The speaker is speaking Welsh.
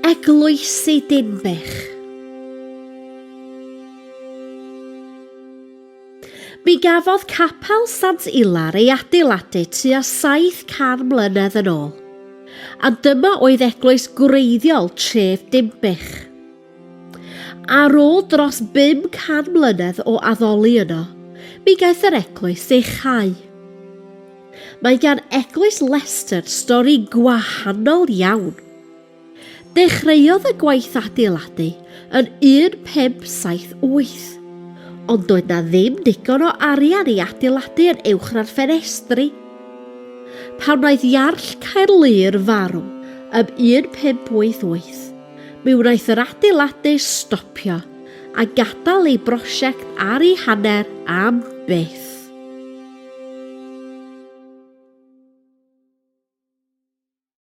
Eglwysi Dinbych. Mi gafodd Capel Sant Ilar ei adeiladu tua 700 mlynedd yn ôl, a dyma oedd eglwys gwreiddiol tref Dinbych. Ar ôl dros 500 mlynedd o addoli yno, mi gaeth yr eglwys ei chau. Mae gan Eglwys Leicester stori gwahanol iawn. Dechreuodd y gwaith adeiladu yn 1578, ond doedd na ddim digon o arian i adeiladu yn uwch na'r ffenestri. Pan wnaeth Iarll Caerlŷr farw ym 1588, mi wnaeth yr adeiladu stopio a gadael ei brosiect ar ei hanner am byth.